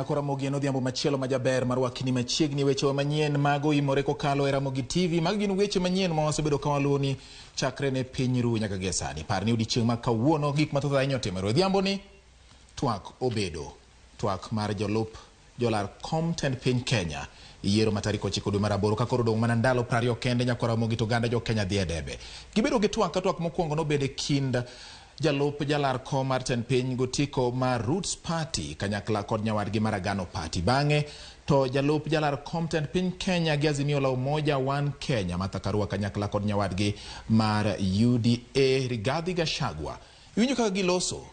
Nyako Ramogi en odhiambo machielo majaber mar wakni machiegni wechewa manyien mago imore kokalo e Ramogi TV. Magi gin weche manyien ma wasebedo ka waluwoni chakre ne piny ru nyaka gie sani. Par ni odiechieng' ma kawuono gik mathoth ahinya otimore. Odhiambo ni twak obedo twak mar jolup jolar kom tend piny Kenya yiero ma tarik 9 dwe mar 8 ka koro odong' mana ndalo 20 kende Nyako Ramogi to oganda jo Kenya dhi e debe. Gibedo gi twak ka twak mokwongo nobedo e kind jalup jalar kom mar tend piny gotiko mar Roots Party kanyakla kod nyawadgi mar Agano Party. Bang'e to jalup jalar kom tend piny Kenya gi Azimio la Umoja One Kenya Martha Karua kanyakla kod nyawadgi mar UDA Rigathi Gachagua. Iwinjo kaka giloso?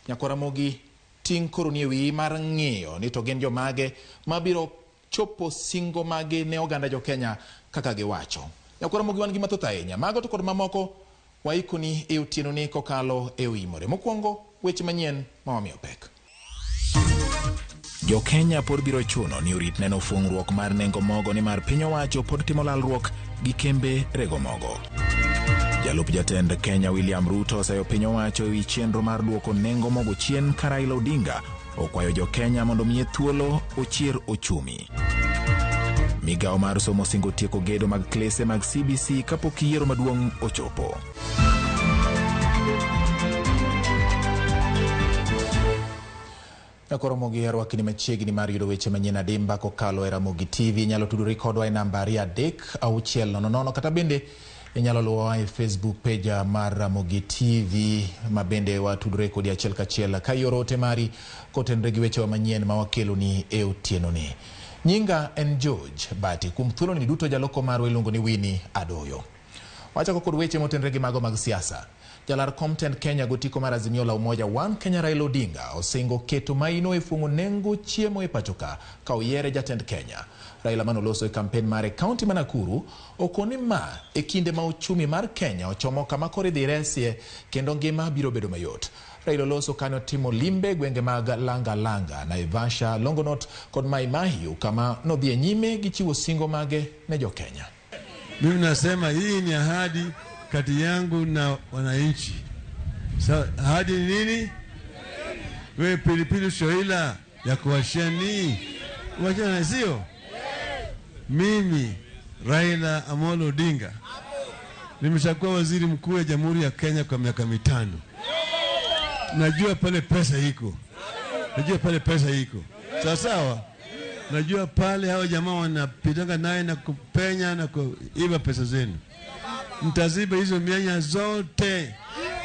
Nyako Ramogi ting' koro nie wiyi mar ng'iyo ni to gin jomage mabiro chopo singo magi ne oganda jo Kenya kaka giwacho. Nyako Ramogi wan gi mathoth ahinya. Mago to kod mamoko waikoni e otieno ni kokalo e Oimore. Mokwongo, weche manyien ma wamiyo pek. Jo Kenya pod biro chuno ni orit neno fuong'ruok mar nengo mogo nimar piny owacho pod timo lalruok gi kembe rego mogo. Jalup jatend Kenya William Ruto oseyo piny owacho ewi chenro mar duoko nengo mogo chien ka Raila Odinga okwayo jo Kenya mondo omiye thuolo ochier ochumi. Migawo mar somo osingo tieko gedo mag klese mag CBC kapok yiero maduong' ochopo. Nyakoromogi arwakni machiegni mar yudo weche manyien adimba kokalo e Ramogi TV. Inyalo tudori kodwa e namba 23600 kata bende inyalo luwowa e Facebook page mar Ramogi TV ma bende watudore kodi achiel kachiel ka ioro ote mari kotenore gi wechewa manyien ma wakeloni e otienoni. Nyinga en George Bati. Kuom thuoloni duto jaloko marwa iluongo ni Winnie Adoyo. Wachako kod weche motenore gi mago mag siasa. Jalar kom tend Kenya gotiko mar Azimio la Umoja One Kenya Raila Odinga osingo keto maino e fuong'o nengo chiemo e pachoka ka oyiere jatend Kenya. Raila manoloso e kampen mare kaunti ma Nakuru okoni ma e kinde ma uchumi mar Kenya ochomo kama koro idhi resie kendo ngima biro bedo mayot. Raila oloso kane otimo limbe gwenge mag Langa Langa, Naivasha, Longonot kod Mai Mahiu kama nodhi e nyime gi chiwo singo mage ne jo Kenya. Mimi nasema hii ni ahadi kati yangu na wananchi. Ahadi ni nini? Wewe pilipili shoila ya kuwashia ni wachana, sio? Mimi Raila Amolo Odinga nimeshakuwa waziri mkuu wa Jamhuri ya Kenya kwa miaka 5. Najua pale pesa iko. Najua pale pesa iko. Sawa sawa? Najua pale hao jamaa wanapitanga naye na kupenya na kuiba pesa zenu. Mtaziba hizo mianya zote.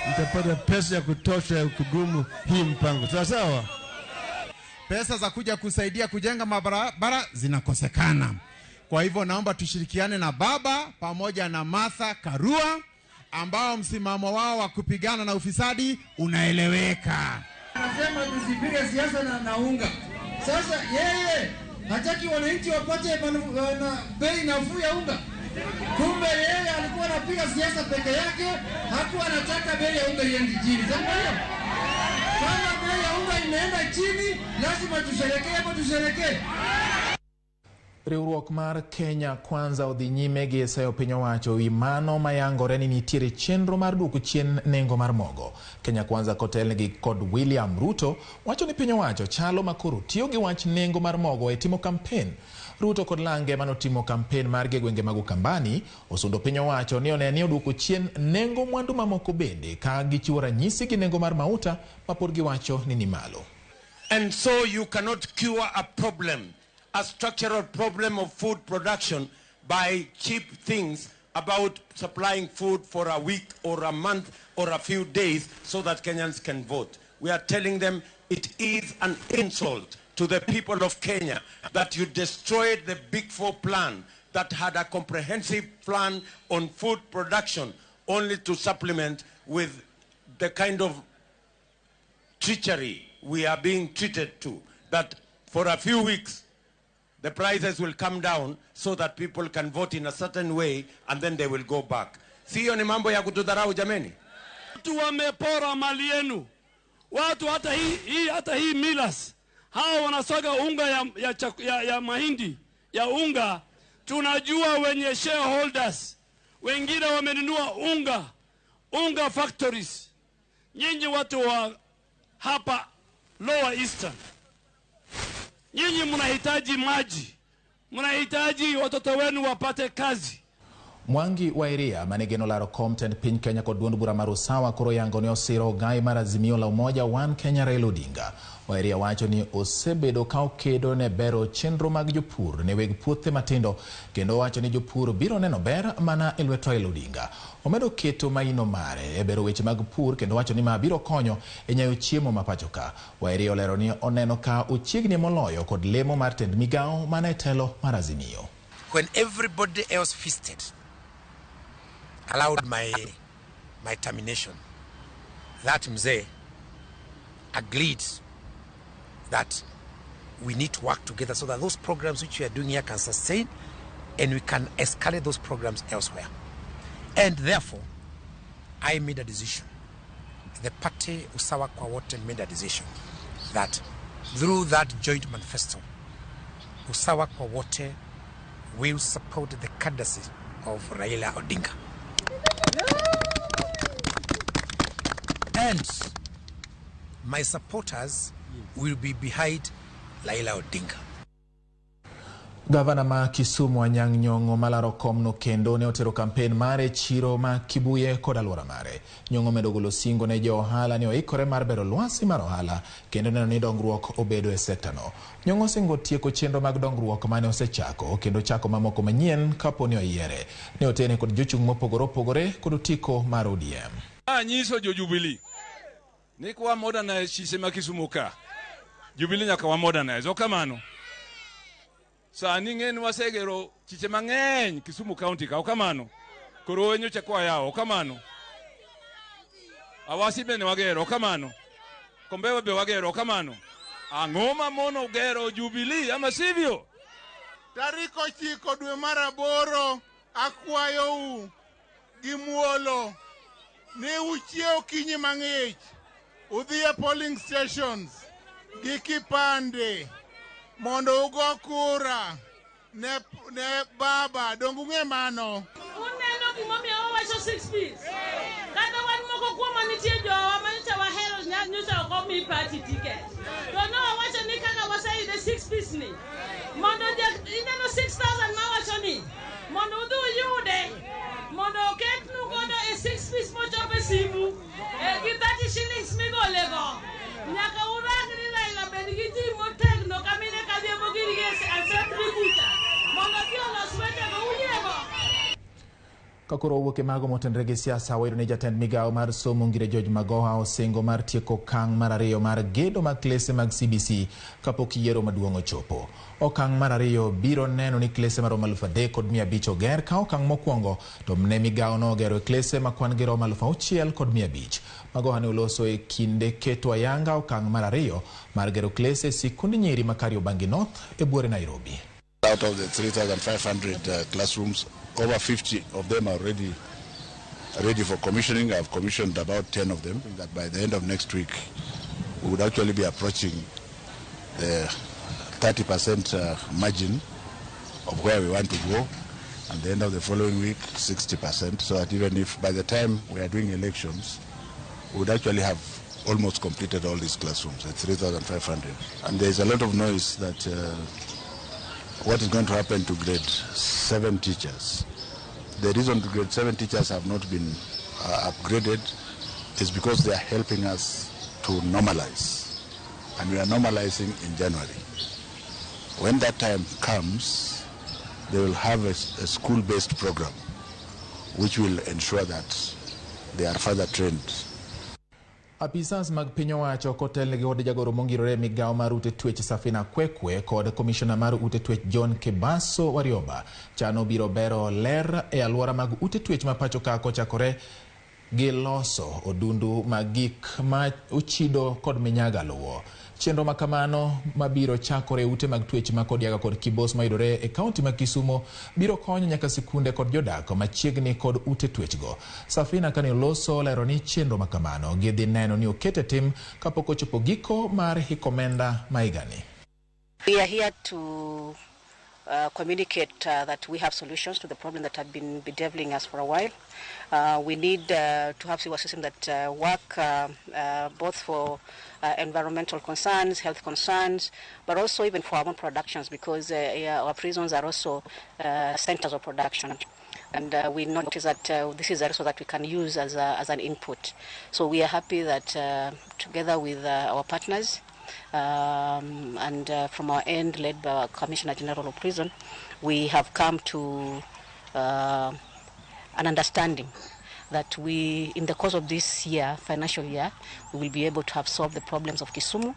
Mtapata pesa ya kutosha ya kugumu hii mpango. Sawa sawa? Pesa za kuja kusaidia kujenga mabarabara zinakosekana. Kwa hivyo naomba tushirikiane na baba pamoja na Martha Karua ambao msimamo wao wa kupigana na ufisadi unaeleweka. Anasema tusipige siasa na naunga. Sasa yeye hataki wananchi wapate bei nafuu ya unga. Kumbe yeye alikuwa anapiga siasa peke yake, hakuwa anataka bei ya unga iende chini. Sasa kama bei ya unga imeenda chini, lazima tusherekee, hapo tusherekee. Riwruok mar Kenya Kwanza odhi nyime gi seyo piny owacho wi mano mayangore ni nitiere chenro mar duoko chien nengo mar mogo. Kenya Kwanza kotelnegi kod William Ruto wacho ni piny owacho chalo makoro tiyo gi wach nengo mar mogo e timo kampen. Ruto kod lange manotimo kampen margi e gwenge mag Ukambani osundo piny owacho ni one ni oduoko chien nengo mwandu mamoko bende ka gichiwo ranyisi gi nengo mar mauta ma pod giwacho ni ni malo. And so you cannot cure a problem, a structural problem of food production by cheap things about supplying food for a week or a month or a few days so that Kenyans can vote. We are telling them it is an insult to the people of Kenya that you destroyed the Big Four plan that had a comprehensive plan on food production only to supplement with the kind of treachery we are being treated to, that for a few weeks the prices will come down so that people can vote in a certain way and then they will go back. Sio ni mambo ya kutudharau jameni? Watu wamepora mali yenu. Watu hata hii millers. Hao wanasaga unga ya mahindi, ya unga. Tunajua wenye shareholders. Wengine wamenunua unga factories. Nyinyi watu wa hapa Lower Eastern, Nyinyi mnahitaji maji, mnahitaji watoto wenu wapate kazi. Mwangi wa Iria mane geno laro kom tend piny Kenya kod duond bura mar Usawa koro yango ne osiro ogai mar Azimio la Umoja One Kenya Raila Odinga. Wa Iria wacho ni osebedo ka okedo ne bero chenro mag jopur ne weg puothe matindo kendo owacho ni jopur biro neno ber mana e lwet Raila Odinga. Omedo keto maino mare e bero weche mag pur kendo wacho ni ma biro konyo e nyayo chiemo ma pacho ka. Wa Iria olero ni oneno ka ochiegni moloyo kod lemo mar tend migao mane telo mar Azimio. When everybody else feasted, allowed my termination, that mzee agreed that we need to work together so that those programs which we are doing here can sustain and we can escalate those programs elsewhere. And therefore, I made a decision. The party Usawa Kwa Wote made a decision that through that joint manifesto, Usawa Kwa Wote will support the candidacy of Raila Odinga. And my supporters will be behind Raila Odinga. Gavana ma Kisumu Anyang' Nyong'o malaro komno kendo ne otero kampen mare chiro ma Kibuye kod alwora mare. Nyong'o medo golo singo ne jo ohala ni oikore mar bero lwasi mar ohala kendo neno ni dongruok obedo e sekta no. Nyong'o osingo tieko chenro mag dongruok mane osechako kendo chako mamoko manyien kapo ni oyiere. Ne otene kod jochung' mopogore opogore kod otiko mar ODM. Anyiso jo Jubilee ni kwa modernize chise ma Kisumu ka. Jubilee nyaka wa modernize. Okamano. Sani ng'en wasegero chiche mang'eny Kisumu County ka, okamano. Koro nyocha kwa yawo, okamano. Awasi bende wagero, okamano. Kombewa be wagero, okamano. Ang'o ma mono gero Jubilee ama sivyo? Tarik 9 dwe mar 8 akwayou gi muolo ni uchiew okinyi mang'ich udhi e polling stations gi kipande mondo ugo kura ne baba. Dong ung'e mano. Uneno gimomiyo wawacho 6 piece. Kata wan moko kuomwa nitie jowa manyocha wahero nyocha ok omi party ticket. To ne wawacho ni kaka waseyude 6 piece ni mondo ineno 6,000 mawacho ni mondo udhi uyude mondo oketnu godo e 6 piece mochop e simu gi 30 shillings migolego. Nyaka urang ni Raila bed gi ji motegno kamine kadhiambo gin gi assembly kucha mondo odhi olos wechego uyiego. Kakoro owuok e mago motenore gi siasa, wayudo ni jatend migawo mar somo Ngire George Magoha osingo mar tieko okang' mar 2 mar gedo mag klese mag CBC kapok yiero maduong' ochopo. Okang' mar 2 biro neno ni klese maromo 3,500 oger ka okang' mokwongo to ne migawo no ogero e klese ma kwan gi romo 6,500. Magoha ne oloso e kinde keto ayanga okang' mar 2 mar gero klese e sikund nyiri ma Kariobangi North e buore Nairobi. Out of the 3,500 classrooms, over 50 of them are already ready for commissioning. I've commissioned about 10 of them. That by the end of next week, we would actually be approaching the 30% margin of where we want to go. And the end of the following week, 60%. So that even if by the time we are doing elections, we would actually have almost completed all these classrooms at 3,500. And there's a lot of noise that what is going to happen to grade 7 teachers. The reason grade 7 teachers have not been upgraded is because they are helping us to normalize. And we are normalizing in January. When that time comes, they will have a school-based program which will ensure that they are further trained. Apisas mag piny owacho kotelnegi kod jagoro mongirore migawo mar ute twech Safina Kwekwe kod komishona mar ute twech John Kebaso Warioba chano biro bero ler e alwora mag ute twech ma pacho ka kochakore gi loso odundu mag gik ma ochido kod minyaga luwo. Chenro makamano mabiro chakore e ute mag twech ma Kodiaga kod Kibos mayudore e kaunti ma Kisumu biro konyo nyaka sikunde kod jodak machiegni kod ute twechgo. Safina kane oloso lero ni chenro makamano gidhi neno ni okete tim kapok ochopo giko mar hik omenda ma higani. We are here to communicate that we have solutions to the problem that have been bedeviling us for a while. We need to have sewer systems that work both for environmental concerns, health concerns, but also even for our own productions, because our prisons are also centers of production. And we notice that this is a resource that we can use as an input. So we are happy that together with our partners, and from our end, led by our Commissioner General of Prison, we have come to an understanding that we, in the course of this year, financial year, we will be able to have solved the problems of Kisumu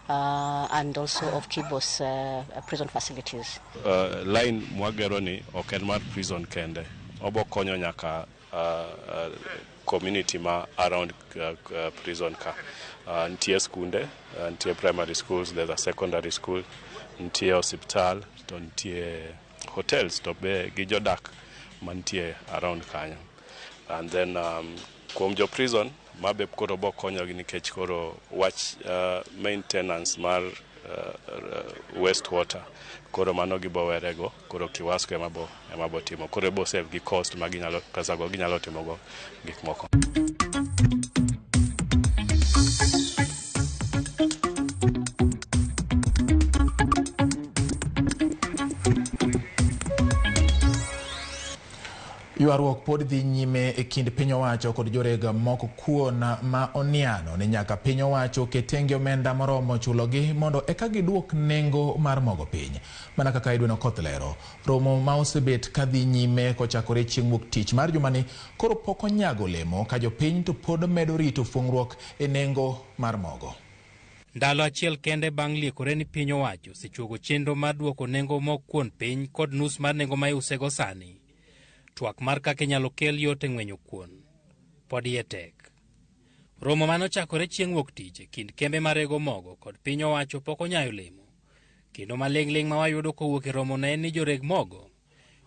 and also of Kibos prison facilities. Line mwagero ni ok en mar prison kende, obo konyo nyaka community ma around prison ka. Nitie skunde, nitie primary schools, there's a secondary school, nitie osiptal, to nitie hotels, to be gi jodak mantie around kanyo. And then kuom jo prison mabe koro bo konyogi nikech koro wach maintenance mar waste water koro mano gibo werego, koro Kiwasco ema bo timo, koro bo save gi cost ma ginyalo pesa go ginyalo timogo gik moko. Ywaruok pod dhi nyime e kind piny owacho kod joreg moko kuon ma oniano ni nyaka piny owacho ket tenge omenda moromo chulogi mondo eka giduok nengo mar mogo piny. Mana kaka Edwin Okoth lero, romo ma osebet ka dhi nyime kochakore chieng' wuok tich mar jumani koro pok onyago olemo ka jopiny to pod medo rito fung'ruok e nengo mar mogo. Ndalo achiel kende bang' liekore ni piny owacho osechuogo chenro mar duoko nengo mok kuon piny kod nus mar nengo ma iusego sani. Twak mar kaka inyalo kel yot e ng'wenyo kuon pod iye tek. Romo mane ochakore chieng' wuok tich e kind kembe marego mogo kod piny owacho pok onyayo olemo. Kendo maling'ling' ma wayudo kowuok e romo no en ni joreg mogo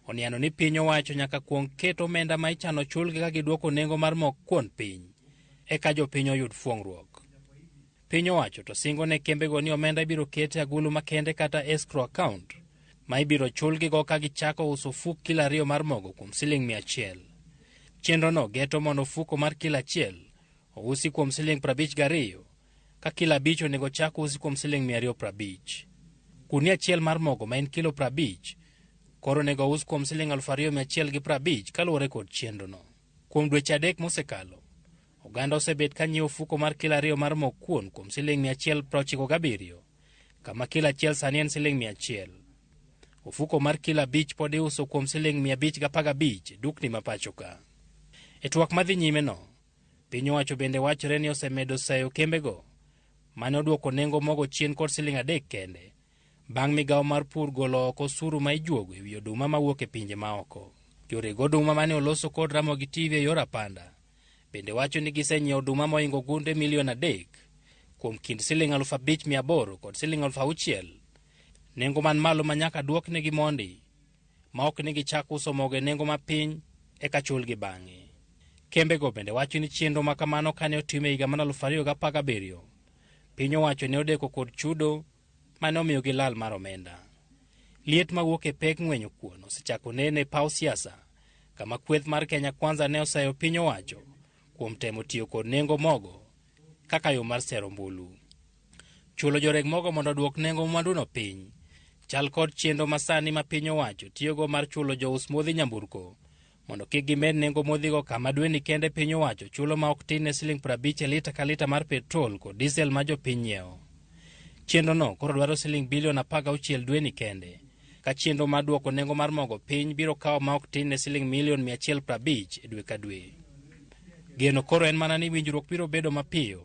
oniano ni piny owacho nyaka kuong ket omenda ma ichano chulgi ka giduoko nengo mar mok kuon piny eka jopiny oyud fuong'ruok. Piny owacho to singo ne kembego ni omenda ibiro ket e agulu makende kata escrow account ma ibiro chulgigo ka gichako uso ofuk kilo 2 mar mogo kuom siling 100. Chenrono geto mondo ofuko mar kilo 1 ousi kuom siling 52 ka kilo 5 onego chak usi kuom siling 250. Gunia 1 mar mogo ma en kilo 50 koro onego us kuom siling 2150 kaluwore kod chenrono. Kuom dweche 3 mosekalo, oganda osebet ka nyiewo ofuko mar kilo 2 mar mok kuon kuom siling 197, kama kilo 1 sani en siling 100. Ofuko mar kilo 5 pod iuso kuom siling 515 e dukni ma pacho ka. E twak madhi nyime no, piny owacho bende wachore ni osemedo seyo kembego mane oduoko nengo mogo chien kod siling 3 kende bang' migawo mar pur golo oko osuru ma ijuogo ewi oduma mawuok e pinje maoko. Joreg oduma mane oloso kod Ramogi TV e yor apanda bende wacho ni gisenyiewo oduma mohingo gunde milion 3 kuom kind siling 5800 kod siling 6000, nengo man malo ma nyaka duoknegi mondi ma ok ni gichak uso mogo e nengo mapiny eka chulgi bang'e. Kembego bende wacho ni chenro ma kamano kane otim e higa mar 2017, piny owacho ne odeko kod chudo mane omiyogi lal mar omenda. Liet mawuok e pek ng'wenyo kuon osechako neno e paw siasa kama kweth mar Kenya Kwanza ne oseyo piny owacho kuom temo tiyo kod nengo mogo kaka yo mar sero ombulu. Chulo joreg mogo mondo oduok nengo mwanduno piny chal kod chenro masani ma piny owacho tiyogo mar chulo jous modhi nyamburko mondo kik gimed nengo modhigo, kama dweni kende piny owacho chulo ma ok tin ne siling 50 e lita ka lita mar petrol kod diesel ma jopiny nyiewo. Chenrono koro dwaro siling bilion 16 dweni kende, ka chenro mar duoko nengo mar mogo piny biro kawo ma ok tin ne siling milion 150 e dwe ka dwe. Geno koro en mana ni winjruok biro bedo mapiyo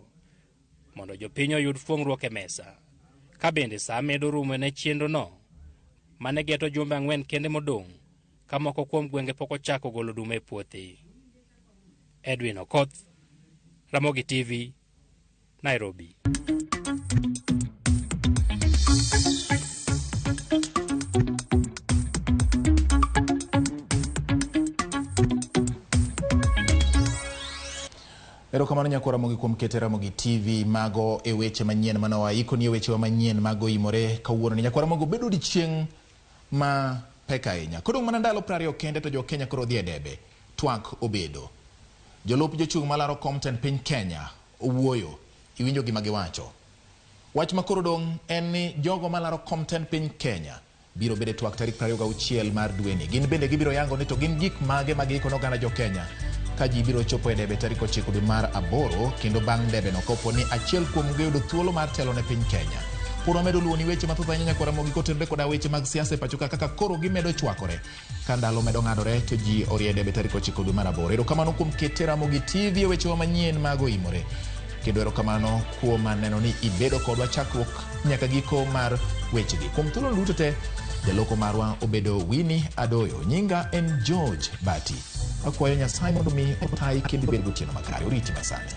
mondo jopiny oyud fuong'ruok e mesa. Ka bende saa medo rumo ne chenrono mane geto jumbe 4 kende modong' ka moko kuom gwenge pok ochako golo oduma e puothe. Edwin Okoth, Ramogi TV, Nairobi. Erokamano nyakwa Ramogi kuom keto Ramogi TV. Mago e weche manyien mane waiko ni e wechewa manyien mago imore kawuono ni. Nyakwa Ramogi, obed odiochieng' ma pek ahinya. Kodong' mana ndalo 20 kende to jo Kenya koro dhi e debe. Twak obedo. Jolup jochung' malaro kom tend piny Kenya owuoyo. Iwinjo gima giwacho. Wach ma koro dong' en ni jogo malaro kom tend piny Kenya biro bedo e twak tarik 26 mar dweni. Gin bende gibiro yango ni to gin gik mage ma giiko ne oganda jo Kenya ka ji biro chopo e debe tarik 9 dwe mar 8 kendo bang' debe no kopo ni achiel kuom gi oyudo thuolo mar telo ne piny Kenya. Pod wamedo luwo ni weche mathoth ahinya nyakwara Ramogi kotenore koda weche mag siasa e pacho ka kaka koro gimedo chwakore. Ka ndalo medo ng'adore to ji orie debe tarik 9 dwe mar 8. Erokamano kuom kete Ramogi TV e wechewa manyien mag oimore. Kendo erokamano kuom neno ni ibedo kodwa chakruok nyaka giko mar wechegi. Kuom thuolo duto te, jaloko marwa obedo Winnie Adoyo. Nyinga en George Bati. Akwayo Nyasaye mondo mi otayi kendo ibed gotieno makare. Oriti masani.